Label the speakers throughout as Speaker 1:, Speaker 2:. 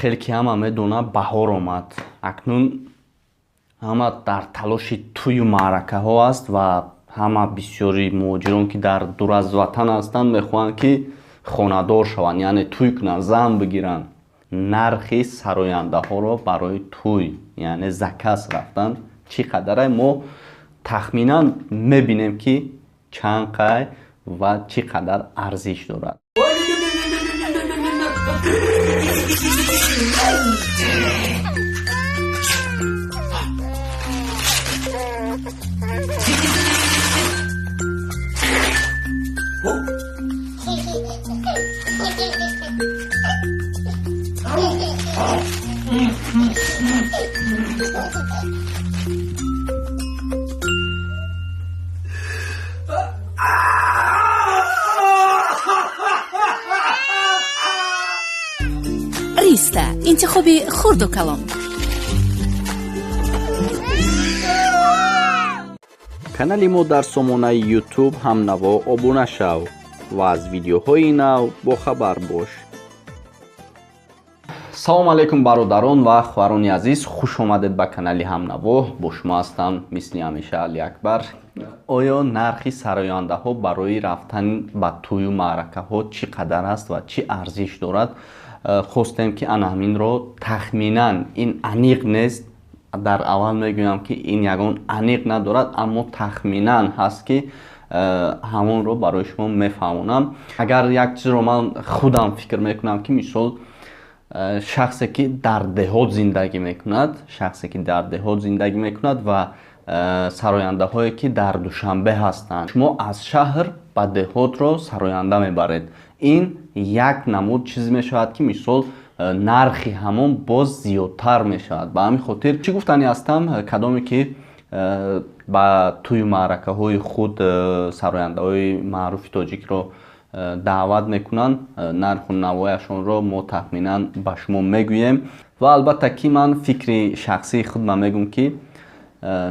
Speaker 1: Хеле ки ҳама медонад, баҳор омад. Акнун ҳама дар талоши тӯю маъракаҳо аст ва ҳама бисёри муҳоҷирон, ки дар дур аз ватан ҳастанд, мехоҳанд, ки хонадор шаванд, яъне тӯй кунанд, зан бигиранд. Нархи сарояндаҳоро барои тӯй, яъне заказ рафтан, чӣ қадарай, мо тахминан мебинем, ки чанд қай ва чӣ қадар арзиш дорад.
Speaker 2: Риста, интихоби хурду калон.
Speaker 1: Канали мо дар сомонаи Ютуб «Ҳамнаво» обуна шав ва аз видеоҳои нав бохабар бош. Салому алайкум, бародарон ва хоҳарони азиз, хуш омадед ба канали «Ҳамнаво». Бо шумо ҳастам, мисли ҳамеша, Али Акбар. Оё нархи сарояндаҳо барои рафтан ба тӯю маъракаҳо чӣ қадар аст ва чӣ арзиш дорад? Хостем, ки ана ҳаминро тахминан, ин аниқ нест, дар аввал мегӯям, ки ин ягон аниқ надорад, аммо тахминан ҳаст, ки ҳамонро барои шумо мефаҳмонам. Агар як чизро ман худам фикр мекунам, ки мисол шахсе, ки дар деҳот зиндагӣ мекунад, шахсе, ки дар деҳот зиндагӣ мекунад ва сарояндаҳое, ки дар Душанбе ҳастанд, шумо аз шаҳр ба деҳотро сароянда мебаред, ин як намуд чиз мешавад, ки мисол нархи ҳамон боз зиёдтар мешавад. Ба ҳамин хотир чӣ гуфтанӣ ҳастам: кадоме ки ба тӯю маъракаҳои худ сарояндаҳои маъруфи тоҷикро даъват мекунанд, нарху навояшонро мо тахминан ба шумо мегӯем. Ва албатта, ки ман фикри шахсии худма мегӯм, ки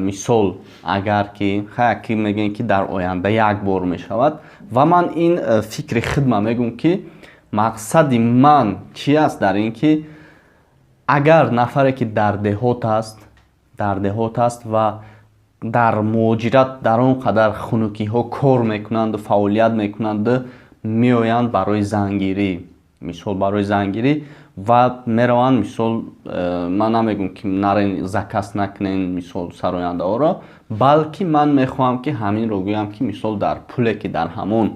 Speaker 1: мисол агар ки хая ки мегӯем, ки дар оянда як бор мешавад, ва ман ин фикри худма мегӯм, ки мақсади ман чи аст дар ин ки агар нафаре, ки дар деҳот аст, дар деҳот аст ва дар муҳоҷират дар он қадар хунукиҳо кор мекунанду фаъолият мекунанду меоянд барои зангирӣ, мисол барои зангирӣ ва мераванд, мисол ман намегӯм, ки нарен, заказ накунен, мисол сарояндаҳоро, балки ман мехоҳам, ки ҳаминро гӯям, ки мисол дар пуле, ки дар ҳамон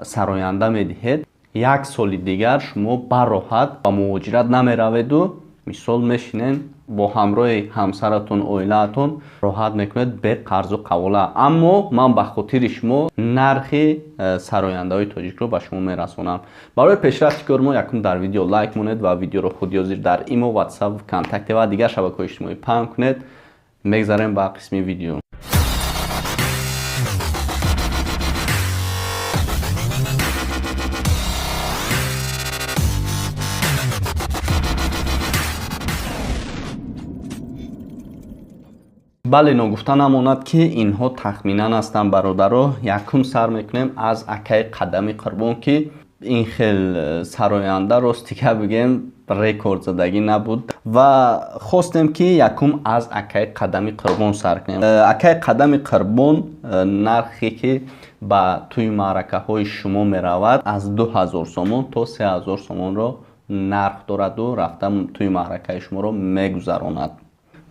Speaker 1: сароянда медиҳед, як соли дигар шумо бароҳат ба муҳоҷират намераведу мисол мешинен бо ҳамроҳи ҳамсаратон, оилаатон роҳат мекунед бе қарзу қавола. Аммо ман ба хотири шумо нархи сарояндаҳои тоҷикро ба шумо мерасонам. Барои пешрафти кори мо якум дар видео лайк монед ва видеоро худёзир дар Имо, Ватсап, Контакте ва дигар шабакаҳои иҷтимоӣ паҳн кунед. Мегзарем ба қисми видео. Бале, ногуфта намонад, ки инҳо тахминан ҳастанд, бародаро. Якум сар мекунем аз акаи Қадами Қурбон, ки ин хел сароянда, ростика бигем, рекордзадагӣ набуд ва хостем, ки якум аз акаи Қадами Қурбон сар кунем. Акаи Қадами Қурбон нархе, ки ба тӯи маъракаҳои шумо меравад, аз 2000 сомон то 3000 сомонро нарх дораду рафта тӯи маъракаи шуморо мегузаронад.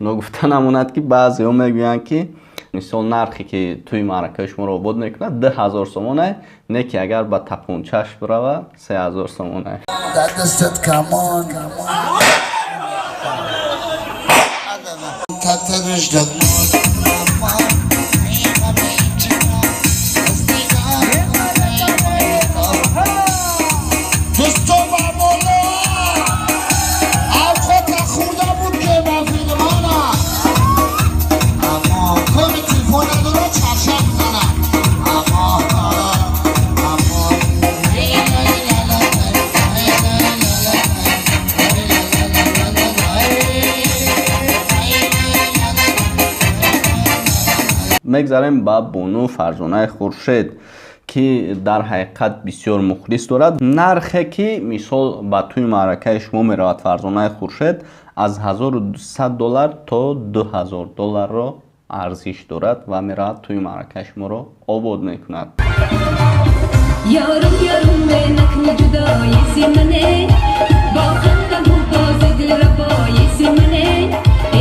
Speaker 1: Ногуфта намонад, ки баъзеҳо мегӯянд, ки мисол нархе, ки тӯи маъракаи шуморо обод мекунад, 2000 сомонай, не ки агар ба тапончаш бирава, 3000 сомонай.
Speaker 3: Дар дастат камон татарш дагмон. Дӯсто, ба боло авқота хӯрда буд, ки мафилмана аммо коми телефон надора, чаршаб мезана. Аммо аммо.
Speaker 1: Мегзарем ба бону Фарзонаи Хуршед, Ки дар ҳақиқат бисёр мухлис дорад. Нархе ки мисол ба тӯи маъракаи шумо меравад Фарзонаи Хуршед аз 1200 доллар то 2000 долларро арзиш дорад ва меравад тӯи маъракаи шуморо обод мекунад.
Speaker 4: Ёрум, ёрум, накни ҷудои зи мане, бо хандаву бози дилрабои зи мане,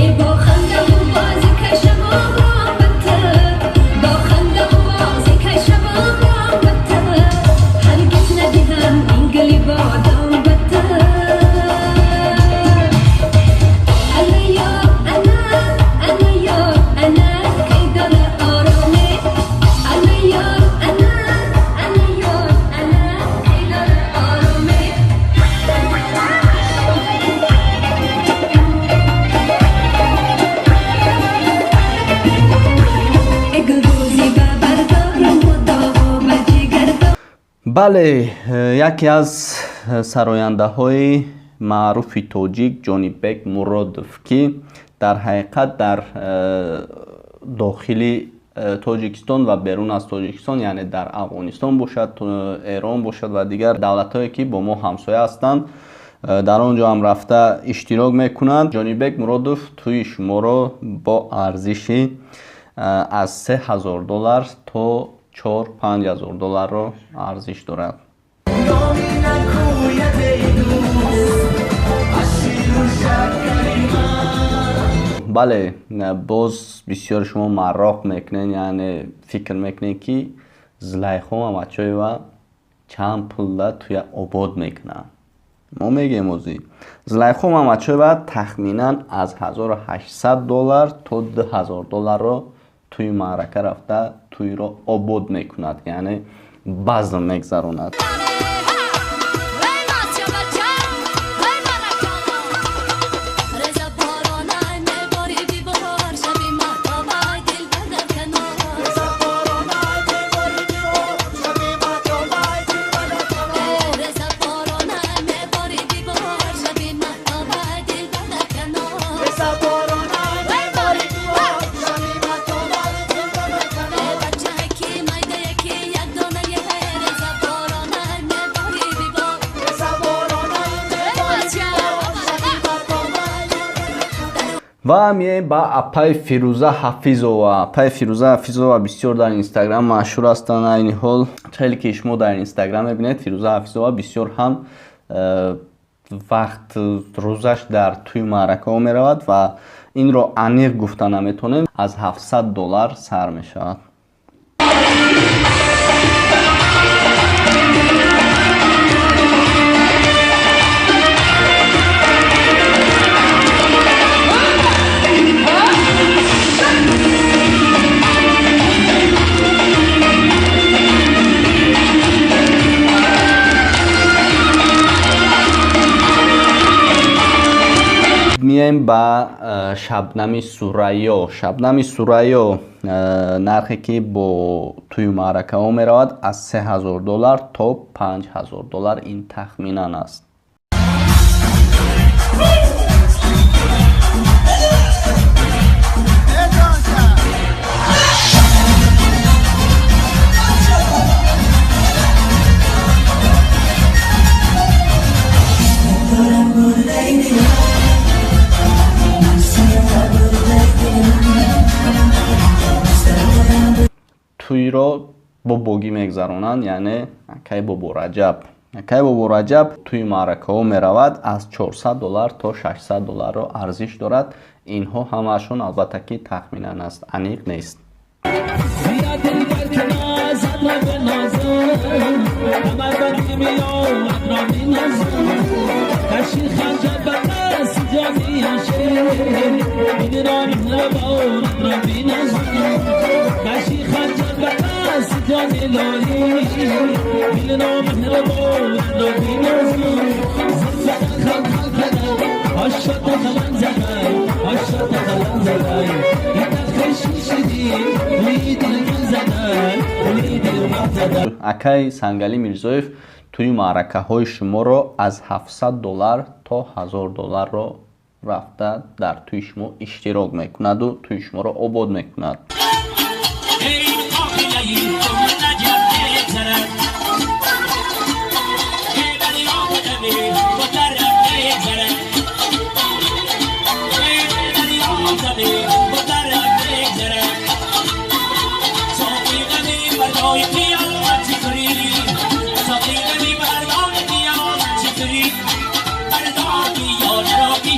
Speaker 4: э бо хандаву бози кашавом робата, бо хандаву бози кашавом робата, ҳаргиз надиҳам ин гули бодом ба ту. Ана ёр, ана, ана ёр, ана, кай дора ороме, ана ёр, ана, ана ёр, ана, кай дора ороме. Э гулдӯзи ба бардорам ва доғу ба ҷигар.
Speaker 1: Бале, яке аз сарояндаҳои маъруфи тоҷик Ҷонибек Муродов, ки дар ҳақиқат дар дохили Тоҷикистон ва берун аз Тоҷикистон, яъне дар Афғонистон бошад, Эрон бошад ва дигар давлатҳое ки бо мо ҳамсоя ҳастанд, дар он ҷо ҳам рафта иштирок мекунанд. Ҷонибек Муродов тӯи шуморо бо арзиши аз 3000 доллар то 4-5 ҳазор долларро арзиш дорад.
Speaker 5: Номи накӯяд эй дӯст аз ширу шакари ман.
Speaker 1: Бале, боз бисёр шумо марроқ мекунед, яъне фикр мекунед, ки Зулайхо Мамадшоева чанд пулда тӯя обод мекунад. Мо мегӯем, озӣ Зулайхо Мамадшоева тахминан аз 1800 доллар то 2000 долларро тӯи маърака рафта тӯйро обод мекунад, яъне базм мегзаронад.
Speaker 2: Эй бача, бача, эй баракалло, реза боронай мебори бибор, шаби маҳтобай дилбар дар канор.
Speaker 5: Боронай мебори бибор, шаби маҳтобай дилбар дар канор.
Speaker 2: Реза боронай мебори бибор, шаби маҳтобай дилбар дар канор.
Speaker 5: Боронай мебори бибор, шаби маҳтобай дилбар дар канор.
Speaker 2: Бачаки майдаяки як донае, реза боронай мебори бибор.
Speaker 5: Боронай мебори бибор, шаби маҳтобай дилбар дар канор.
Speaker 1: Ва меоем ба апаи Фирӯза Ҳафизова. Апаи Фирӯза Ҳафизова бисёр дар Инстаграм машҳур ҳастанд. Айни ҳол хеле ки шумо дар Инстаграм мебинед, Фирӯза Ҳафизова бисёр ҳам вақт рӯзаш дар тӯи маъракаҳо меравад ва инро аниқ гуфта наметонем, аз 700 доллар сар мешавад. Меоем ба Шабнами Сурайё. Шабнами Сурайё, нархе ки бо тӯю маъракаҳо меравад, аз 3000 доллар то 5000 доллар, ин тахминан аст. Тӯйро бобогӣ мегзаронанд, яъне акай Бобораҷаб. Акай Бобораҷаб тӯи маъракаҳо меравад, аз 400 доллар то 600 долларро арзиш дорад. Инҳо ҳамаашон албатта ки тахминан аст, аниқ нест.
Speaker 6: بیا دلبر که نازم را بنازم، کمر بندی میاد را مینازم، کشی خنجر به دست جامی عاشق این را مهربانت را مینازم، کشی خنجر به دست جامی لالی این را مهربانت را مینازم، زلفت خل خل کردن هاشا تخلن زدن هاشا تخلن زدن
Speaker 1: Акай Сангалӣ Мирзоев тӯи маъракаҳои шуморо аз 700 доллар то 1000 долларро рафта дар тӯи шумо иштирок мекунаду тӯи шуморо обод мекунад.
Speaker 6: ای قافیه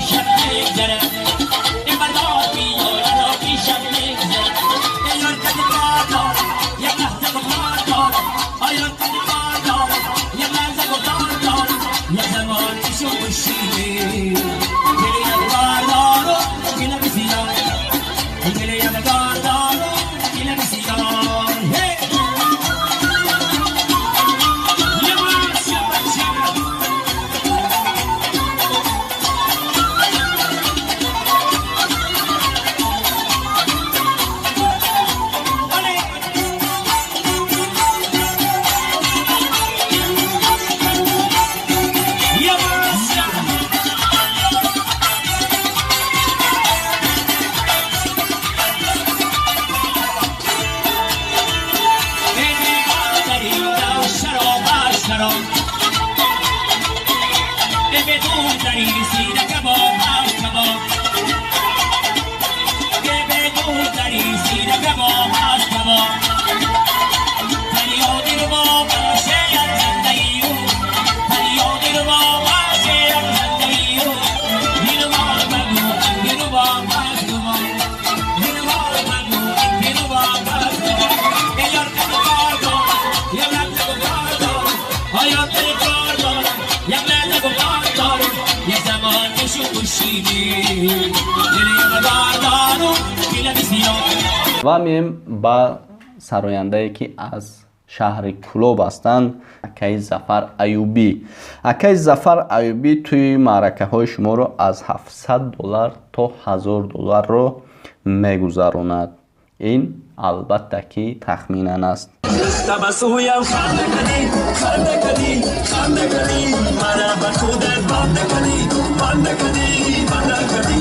Speaker 6: پیشم میگذره این بردار بیاره را پیشم میگذره ای یار قد کار دارم یک لحظه گفتار دارم آی یار قد کار دارم یک لحظه گفتار دارم یک زمان پیشم بشینی دل یک بردارم دل بسیار دل یک بردارم دل بسیار هی یواش یواش یواش
Speaker 1: Ва меем ба сарояндае, ки аз шаҳри Кӯлоб ҳастанд, акаи Зафар Аюбӣ. Акаи Зафар Аюбӣ тӯи маъракаҳои шуморо аз 700 доллар то 1000 долларро мегузаронад. Ин албатта ки тахминан аст.
Speaker 6: Табассуям ханда кадӣ, ханда кадӣ, ханда кадӣ, мара ба худат банда кадӣ, банда кадӣ, банда кадӣ.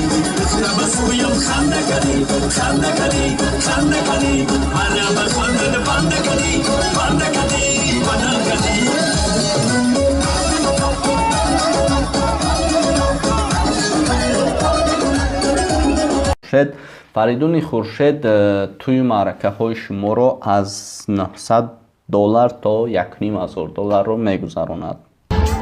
Speaker 6: Табассуям ханда кадӣ, ханда кадӣ, ханда кадӣ, мара ба худат банда кадӣ, банда кадӣ, банда кадӣ.
Speaker 1: Хуршед, Фаридуни Хуршед тӯи маъракаҳои шуморо аз 900 доллар то 1500 долларро мегузаронад.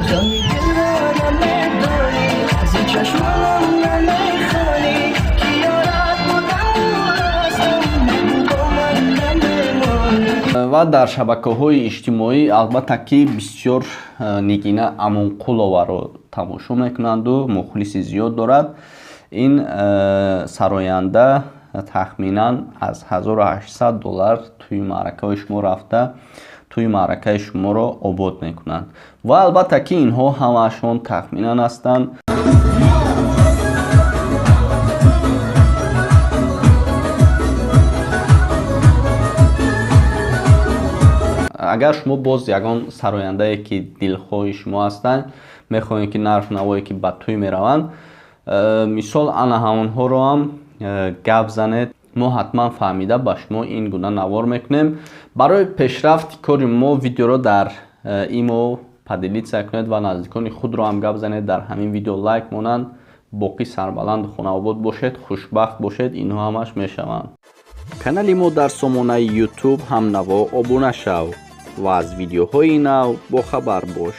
Speaker 7: غمی دل را نمیدانی ز چشمانم نمیخوانی که یارت بودم و هستم بگو با من نمیمانی
Speaker 1: Ва дар шабакаҳои иҷтимоӣ албатта ки бисёр Нигина Амонқуловаро тамошо мекунанду мухлиси зиёд дорад. Ин сароянда тахминан аз 1800 доллар тӯи маъракаҳои шумо рафта тӯи маъракаи шуморо обод мекунанд. Ва албатта ки инҳо ҳамаашон тахминан ҳастанд. Агар шумо боз ягон сарояндае, ки дилхоҳи шумо ҳастанд, мехоҳед, ки нарх навое, ки ба тӯй мераванд, мисол ана ҳамонҳоро ҳам гап занед, мо ҳатман фаҳмида ба шумо ин гуна навор мекунем. Барои пешрафти кори мо видеоро дар имо поделиться кунед ва наздикони худро ҳам гап занед, дар ҳамин видео лайк монанд. Боқӣ сарбаланду хонаобод бошед, хушбахт бошед, инҳо ҳамаш мешаванд. Канали мо дар сомонаи YouTube Ҳамнаво обуна шав ва аз видеоҳои нав бохабар бош.